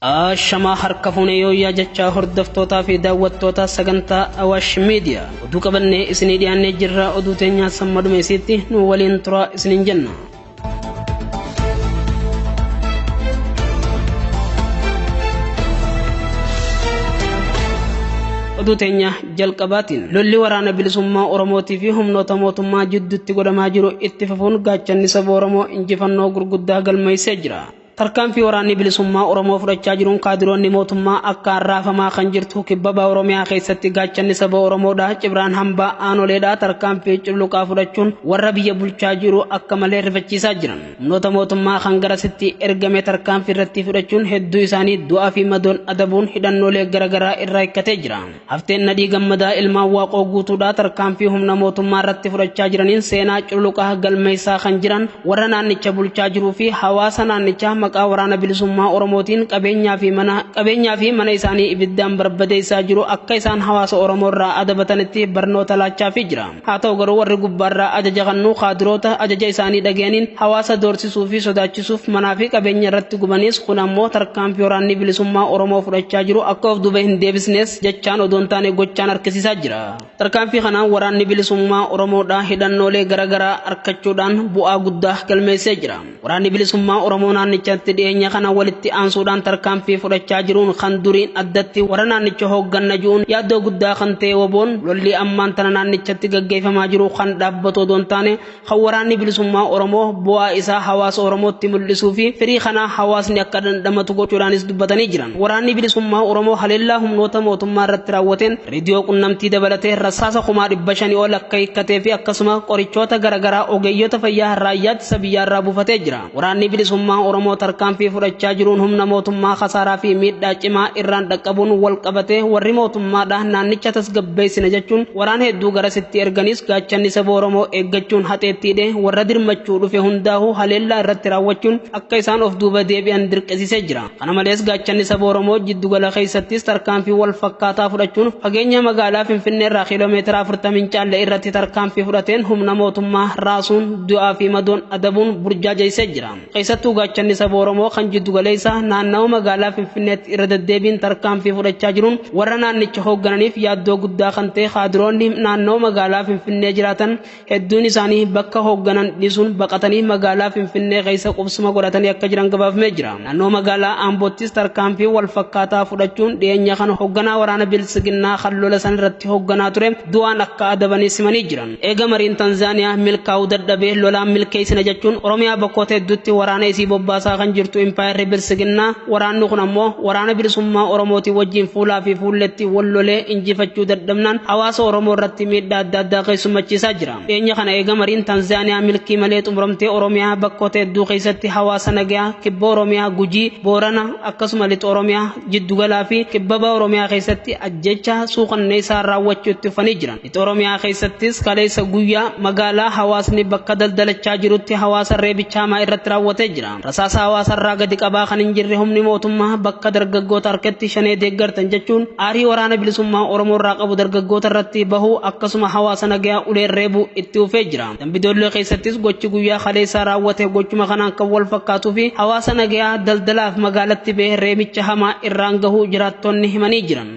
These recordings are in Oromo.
Ashamaa harka fuunee yooyyaa jechaa hordoftootaa fi daawwattoota sagantaa Awaash Miidiyaa. Oduu qabannee isinii dhiyaannee jirra. Oduu teenyaa samma dhuma isiitti nu waliin turaa isiniin jenna. Oduu teenya jalqabaatiin lolli waraana bilisummaa Oromootii fi humnoota mootummaa jidduutti godhamaa jiru itti fufuun gaachanni saba Oromoo injifannoo gurguddaa galmeessee jira. Tarkaanfii waraanni bilisummaa Oromoo fudhachaa jiruun kaadiroonni mootummaa akkaan raafamaa kan jirtu kibba baha Oromiyaa keessatti gaachanni saba Oromoodha. Cibraan hambaa aanoleedha. Tarkaanfii culluqaa fudhachuun warra biyya bulchaa jiru akka malee rifachiisaa jiran. Humnoota mootummaa kan garasitti ergame tarkaanfii irratti fudhachuun hedduu isaanii du'aa fi madoon adabuun hidhannoolee garaagaraa irraa hiikkatee jira. Hafteen Nadhii Gammadaa ilmaan Waaqoo Guutuudhaa tarkaanfii humna mootummaa irratti fudhachaa jiraniin seenaa cululuqaa galmeessaa kan jiran warra naannicha bulchaa jiruu fi hawaasa naannichaa maqaa waraana bilisummaa Oromootiin qabeenyaa fi mana qabeenyaa fi mana isaanii ibiddaan barbadeessaa jiru akka isaan hawaasa Oromoo irraa adabatanitti barnoota laachaafii jira. Haa ta'u garuu warri gubbaarraa ajaja kannuu kaadiroota ajaja isaanii dhaga'aniin hawaasa doorsisuu fi sodaachisuuf manaa fi qabeenya irratti gubanis kun ammoo tarkaanfii waraanni bilisummaa Oromoo fudhachaa jiru akka of duuba hin deebisnes jechaan odoo hin taane gochaan harkisiisaa jira. Tarkaanfii kanaan waraanni bilisummaa Oromoodhaa hidhannoolee garaagaraa argachuudhaan bu'aa guddaa galmeessee jira. Waraanni bilisummaa Oromoo naannichatti dhiyeenya kana walitti aansuudhaan tarkaanfii fudhachaa jiruun kan duriin addatti warra naannicha hoogganna jiruun yaaddoo guddaa kan ta'e WBOn lolli ammaan tana naannichatti gaggeeffamaa jiru kan dhaabbatu odoo hin taane kan waraanni bilisummaa Oromoo bu'aa isaa hawaasa Oromootti mul'isuu fi firii kanaa hawaasni akka dhandhamatu gochuudhaanis dubbatanii jiran. Waraanni bilisummaa Oromoo haleellaa humnoota mootummaa irratti raawwateen reediyoo qunnamtii dabalatee rasaasa 500,000 ol akka hiikkatee fi akkasuma qorichoota garaagaraa ogeeyyota fayyaa raayyaa ittisa biyyaarraa buufatee jira. Waraanni bilisummaa Oromoo tarkaanfii fudhachaa jiruun humna mootummaa kasaaraa fi miidhaa cimaa irraan dhaqqabuun wal qabatee warri mootummaadha naannicha tasgabbeessina jechuun waraana hedduu garasitti erganis gaachanni saba Oromoo eeggachuun haxeettiidhe warra dirmachuu dhufe hundaa'uu haleellaa irratti raawwachuun akka isaan of duuba deebi'an dirqisiisee jira. Kana malees gaachanni saba Oromoo jiddugala keessattis tarkaanfii wal fakkaataa fudhachuun fageenya magaalaa Finfinnee irraa kiiloomeetira 40 hin caalle irratti tarkaanfii fudhateen humna mootummaa raasuun du'aa fi madoon adabuun burjaajeessee jira. Keessattuu gaachanni saba Oromoo kan jiddugaleessa naannawa magaalaa Finfinneetti irra deddeebiin tarkaanfii fudhachaa jiruun warra naannicha hooggananiif yaaddoo guddaa kan ta'e kaadiroonni naannawa magaalaa Finfinnee jiraatan hedduun isaanii bakka hoogganan dhiisuun baqatanii magaalaa Finfinnee keessa qubsuma godhatanii akka jiran gabaafamee jira. Naannoo magaalaa Amboottis tarkaanfii wal fakkaataa fudhachuun dhiyeenya kana hoogganaa waraana bilisiginnaa kan lola san irratti hoogganaa ture du'aan akka adabanii simanii jiran. Eega mariin Tanzaaniyaa milkaa'uu dadhabee lolaan milkeessina jechuun Oromiyaa bakkoota hedduutti waraana isii bobbaasaa kan jirtu impaayerri bilisiginnaa waraanni kun ammoo waraana bilisummaa Oromootii wajjin fuulaa fi fuulletti wal lolee injifachuu dadhabnaan hawaasa Oromoo irratti miidhaa adda addaa keessummachiisaa jira. Dhiyeenya kana eega mariin Tanzaaniyaa milkii malee xumuramtee Oromiyaa bakkoota hedduu keessatti hawaasa nagayaa kibba Oromiyaa Gujii, Boorana akkasuma lixa Oromiyaa jiddugalaa fi kibba baha Oromiyaa keessatti ajjeechaa suukanneessaa raawwachuu itti fufanii jiran. Lixa Oromiyaa keessattis kaleessa guyyaa magaalaa hawaasni bakka daldalachaa jirutti hawaasa reebicha hamaa irratti raawwatee jira. Rasaasa hawaasarraa gadi qabaa kan hin jirre humni mootummaa bakka dargaggoota harkatti shanee deeggartan jechuun aarii waraana bilisummaa Oromoo irraa qabu dargaggoota irratti bahuu akkasuma hawaasa nagayaa uleen reebuu itti fufee jira. Dambidoollee keessattis gochi guyyaa kaleessaa raawwate gochuma kanaan kan wal fakkaatuu fi hawaasa nagayaa daldalaaf magaalatti bahee reebicha hamaa irraan gahuu jiraattonni himanii jiran.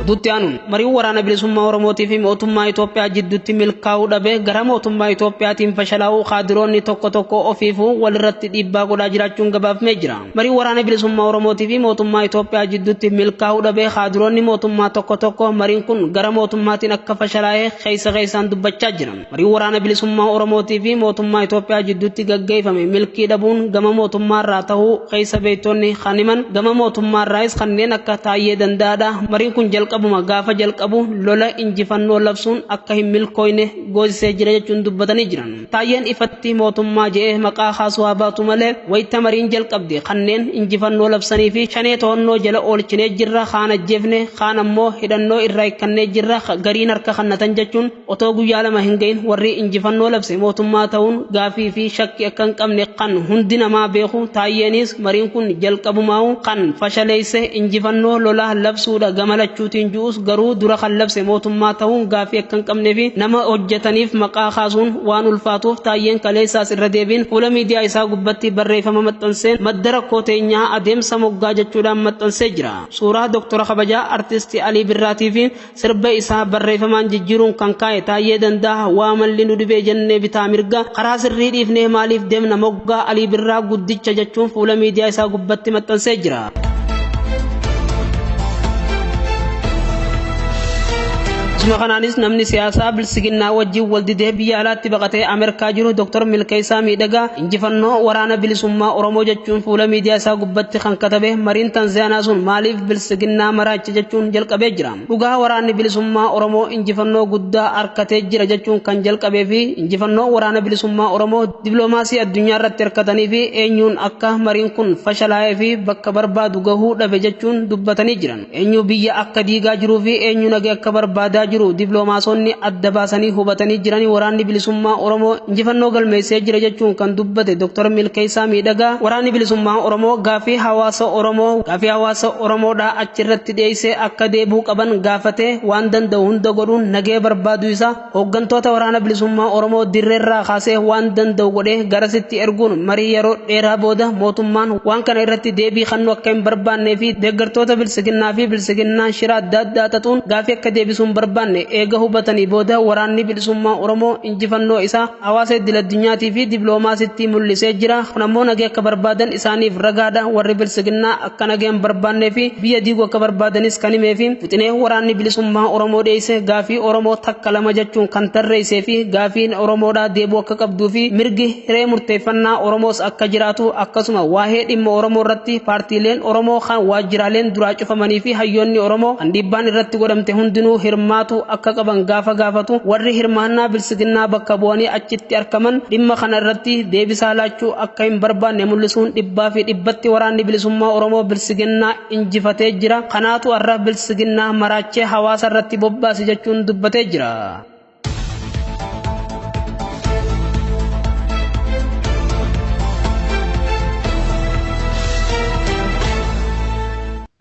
Oduutti aanuun mariin waraana bilisummaa Oromootii fi mootummaa Itoophiyaa jidduutti milkaa'uu dhabe gara mootummaa Itoophiyaatiin fashalaa'uu kaadiroonni tokko tokko ofiifuu walirratti dhiibbaa godhaa jiraachuun gabaafamee jira. Mariin waraana bilisummaa Oromootii fi mootummaa Itoophiyaa jidduutti milkaa'uu dhabe kaadiroonni mootummaa tokko tokko mariin kun gara mootummaatiin akka fashalaa'e keessa keessaan dubbachaa jiran. Mariin waraana bilisummaa Oromootii fi mootummaa Itoophiyaa jidduutti gaggeeffame milkii dhabuun gama mootummaarraa ta'uu keessa beektonni kan himan gama mootummaarraayis kanneen akka Taayyee Danda'aadha. Mariin kun jalqabuma gaafa jalqabu lola injifannoo labsuun akka hin milkooyne goosisee jira jechuun dubbatanii jiran. Taayyeen ifatti mootummaa je'ee maqaa kaasuu haa baatu malee wayita mariin jalqabde kanneen injifannoo labsanii fi shanee to'annoo jala oolchinee jirra kaan ajjeefne kaan ammoo hidhannoo irraa hiikkannee jirra gariin harka kannatan jechuun otoo guyyaa lama hin gahin warri injifannoo labse mootummaa ta'uun gaafii fi shakki akka hin qabne kan hundi namaa beeku Taayyeenis mariin kun jalqabumaa'u kan fashaleesse injifannoo lolaa labsuudha gama lachuutiin ofiin ju'us garuu dura kan labse mootummaa ta'uun gaafii akka hin qabnee fi nama hojjetaniif maqaa kaasuun waan ulfaatuuf Taayyeen kaleessaas irra deebiin fuula miidiyaa isaa gubbatti barreeffama maxxanseen madda rakkoo teenyaa adeemsa moggaa jechuudhaan maxxansee jira. Suuraa Doktora kabajaa Artisti Alii Birraatii fi sirba isaa barreeffamaan jijjiiruun kan kaa'e Taayyee Danda'a waa malli nu dhibee jennee bitaa mirga karaa sirrii dhiifnee maaliif deemna moggaa Alii Birraa guddicha jechuun fuula miidiyaa isaa gubbatti maxxansee jira. Akkuma kanaanis namni siyaasaa bilsiginnaa wajjin wal didee biyya alaatti baqatee Ameerikaa jiru Dr. Milkeessaa Miidhagaa injifannoo waraana bilisummaa Oromoo jechuun fuula miidiyaa isaa gubbatti kan katabe mariin Tanzaaniyaa sun maaliif bilsiginnaa maraache jechuun jalqabee jira. Dhugaa waraanni bilisummaa Oromoo injifannoo guddaa harkatee jira jechuun kan jalqabee fi injifannoo waraana bilisummaa Oromoo dippiloomaasii addunyaa irratti hirkatanii fi eenyuun akka mariin kun fashalaa'ee fi bakka barbaadu gahuu dhabe jechuun dubbatanii jiran. Eenyu biyya akka diigaa jiruu fi eenyu nagee akka barbaadaa jiru dippiloomaasonni adda baasanii hubatanii jiran waraanni bilisummaa Oromoo injifannoo galmeessee jira jechuun kan dubbate Dr. Milkeessaa Miidhagaa waraanni bilisummaa Oromoo gaafii hawaasa Oromoo gaafii hawaasa Oromoodhaa achirratti dhiyeessee akka deebuu qaban gaafatee waan danda'u hunda godhuun nagee barbaadu isaa hooggantoota waraana bilisummaa Oromoo dirreerraa kaasee waan danda'u godhee garasitti erguun marii yeroo dheeraa booda mootummaan waan kana irratti deebii kennuu akka hin barbaannee fi deeggartoota bilisiginnaa fi bilisiginnaa shira adda addaa xaxuun gaafii akka deebisuu hin barbaanne eega hubatanii booda waraanni bilisummaa Oromoo injifannoo isaa hawaasa idil addunyaatii fi dippiloomaasitti mul'isee jira. Kun ammoo nagee akka barbaadan isaaniif ragaadha. Warri bilisiginnaa akka nagee hin barbaannee fi biyya diiguu akka barbaadanis kan himee fi wixinee waraanni bilisummaa Oromoo dhiyeesse gaafii Oromoo takka lama jechuun kan tarreessee fi gaafiin Oromoodhaa deebuu akka qabduu fi mirgi hiree murteeffannaa Oromoos akka jiraatu akkasuma waa'ee dhimma Oromoo irratti paartiileen Oromoo kan waajjiraaleen duraa cufamanii fi hayyoonni Oromoo kan dhiibbaan irratti godhamte hundinuu hirmaatu akka qaban gaafa gaafatu warri hirmaannaa bilisiginnaa bakka bu'anii achitti argaman dhimma kana irratti deebisaa laachuu akka hin barbaanne mul'isuun dhibbaa fi dhibbatti waraanni bilisummaa Oromoo bilisiginnaa injifatee jira. Kanaatu har'a bilisiginnaa maraachee hawaasa irratti bobbaase jechuun dubbatee jira.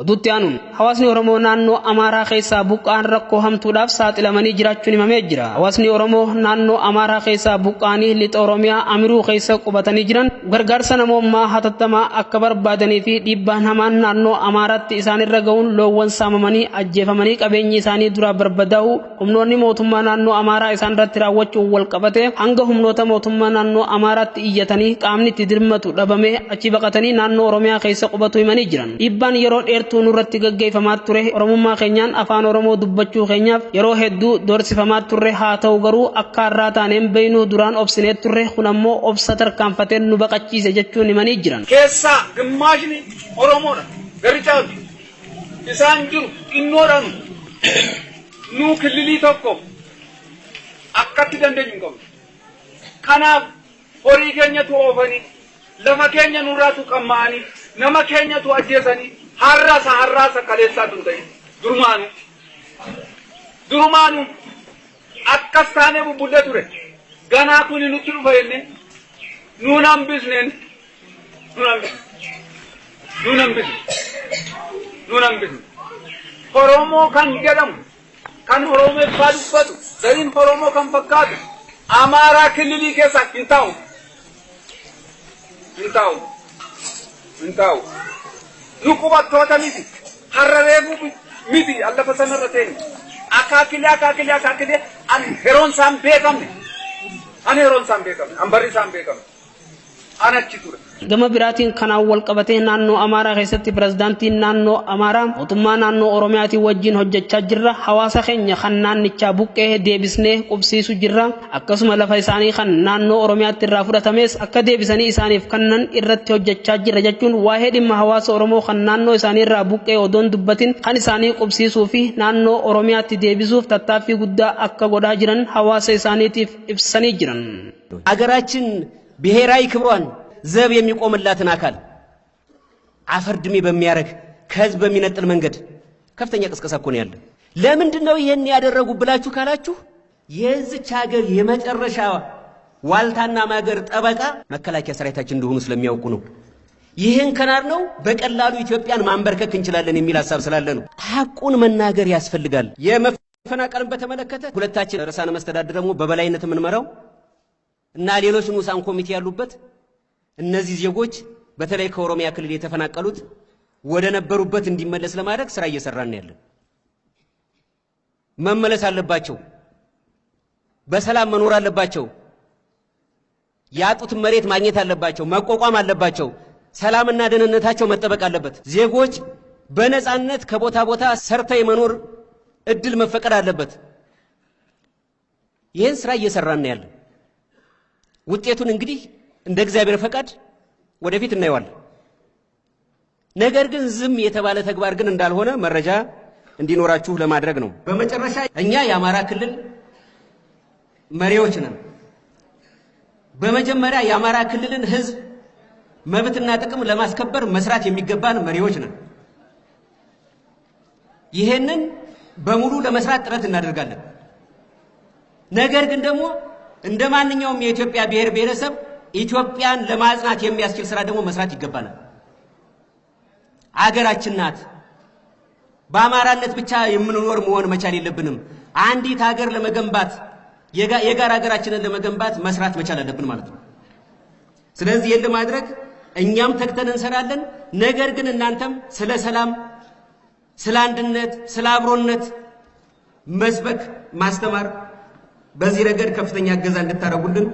Oduutti aanuun hawaasni Oromoo naannoo Amaaraa keessaa buqqa'an rakkoo hamtuudhaaf saaxilamanii jiraachuun himamee jira. Hawaasni Oromoo naannoo Amaaraa keessaa buqqa'anii lixa Oromiyaa Amiruu keessa qubatanii jiran gargaarsa namoomaa hatattamaa akka barbaadanii fi dhiibbaan hamaan naannoo Amaaraatti isaanirra ga'uun loowwan saamamanii ajjeefamanii qabeenyi isaanii duraa barbadaa'u humnoonni mootummaa naannoo Amaaraa isaan irratti raawwachuun wal qabate hanga humnoota mootummaa naannoo Amaaraatti iyyatanii qaamni itti dirmatu dhabamee achi baqatanii naannoo Oromiyaa keessa qubatu himanii jiran. Dhiibbaan yeroo dheertuu nurratti gaggeeffamaa ture Oromummaa keenyaan afaan Oromoo dubbachuu keenyaaf yeroo hedduu doorsifamaa turre haa ta'u garuu akka har'aa taaneen beeknu duraan obsinee turre kun ammoo obsa tarkaanfatee nu baqachiise jechuun himanii jiran. Keessaa gimmaashni Oromoodha. Garri caalu isaan jiru xinnoodhaan nu kililii tokko akkatti dandeenyu hin qabnu. Kanaaf horii keenyatu oofanii, lafa keenya nurraatu qamma'anii, nama keenyatu ajjeesanii, har'asa har'aasa kaleessaatu hin ta'in. Durumaanuu. Durumaanuu akkas taanee bubbullee ture. Ganaa kuni nutti dhufa jennee nuun hambisneen nuun hambisne. Nuun hambisne. Nuun hambisne. Oromoo kan jedhamu kan Oromeeffaa dubbatu gariin Oromoo kan fakkaatu Amaaraa kililii keessa hin taa'u. Hin taa'u. Hin taa'u. Nu qubattoota miti. Har'a reefuu miti lafa sanarra teenye. Akaakilee akaakilee akaakilee an yeroon isaan beekamne. An yeroon isaan beekamne. An barri isaan beekamne. An achi ture. Gama biraatiin kanaan wal qabatee naannoo Amaaraa keessatti pirezidaantiin naannoo Amaaraa mootummaa naannoo Oromiyaatiin wajjin hojjechaa jirra. Hawaasa keenya kan naannichaa buqqee deebisnee qubsiisu jirra. Akkasuma lafa isaanii kan naannoo Oromiyaatti irraa fudhatames akka deebisanii isaaniif kennan irratti hojjechaa jirra jechuun waa'ee dhimma hawaasa Oromoo kan naannoo isaanii irraa buqqee odoon dubbatin kan isaanii qubsiisuu fi naannoo Oromiyaatti deebisuuf tattaaffii guddaa akka godhaa jiran hawaasa isaaniitiif ibsanii jiran. አገራችን ብሔራዊ ክብሯን ዘብ የሚቆምላትን አካል አፈር ድሜ በሚያደርግ ከህዝብ በሚነጥል መንገድ ከፍተኛ ቅስቀሳ እኮ ነው ያለ። ለምንድን ነው ይህን ያደረጉ ብላችሁ ካላችሁ የዚች ሀገር የመጨረሻ ዋልታና ማገር ጠበቃ መከላከያ ሰራዊታችን እንደሆኑ ስለሚያውቁ ነው። ይህን ከናር ነው በቀላሉ ኢትዮጵያን ማንበርከክ እንችላለን የሚል ሀሳብ ስላለ ነው። ሐቁን መናገር ያስፈልጋል። የመፈናቀልን በተመለከተ ሁለታችን ርዕሳነ መስተዳድር ደግሞ በበላይነት የምንመራው እና ሌሎች ንዑሳን ኮሚቴ ያሉበት እነዚህ ዜጎች በተለይ ከኦሮሚያ ክልል የተፈናቀሉት ወደ ነበሩበት እንዲመለስ ለማድረግ ስራ እየሰራን ያለን። መመለስ አለባቸው። በሰላም መኖር አለባቸው። ያጡትን መሬት ማግኘት አለባቸው። መቋቋም አለባቸው። ሰላምና ደህንነታቸው መጠበቅ አለበት። ዜጎች በነጻነት ከቦታ ቦታ ሰርተው የመኖር እድል መፈቀድ አለበት። ይህን ስራ እየሰራን ነው ያለን። ውጤቱን እንግዲህ እንደ እግዚአብሔር ፈቃድ ወደፊት እናየዋለን። ነገር ግን ዝም የተባለ ተግባር ግን እንዳልሆነ መረጃ እንዲኖራችሁ ለማድረግ ነው። በመጨረሻ እኛ የአማራ ክልል መሪዎች ነን። በመጀመሪያ የአማራ ክልልን ሕዝብ መብትና ጥቅም ለማስከበር መስራት የሚገባን መሪዎች ነን። ይሄንን በሙሉ ለመስራት ጥረት እናደርጋለን። ነገር ግን ደግሞ እንደ ማንኛውም የኢትዮጵያ ብሔር ብሔረሰብ ኢትዮጵያን ለማጽናት የሚያስችል ስራ ደግሞ መስራት ይገባናል። አገራችን ናት። በአማራነት ብቻ የምንኖር መሆን መቻል የለብንም። አንዲት ሀገር ለመገንባት የጋራ ሀገራችንን ለመገንባት መስራት መቻል አለብን ማለት ነው። ስለዚህ ይህን ለማድረግ እኛም ተግተን እንሰራለን። ነገር ግን እናንተም ስለ ሰላም፣ ስለ አንድነት፣ ስለ አብሮነት መስበክ፣ ማስተማር በዚህ ረገድ ከፍተኛ እገዛ እንድታደርጉልን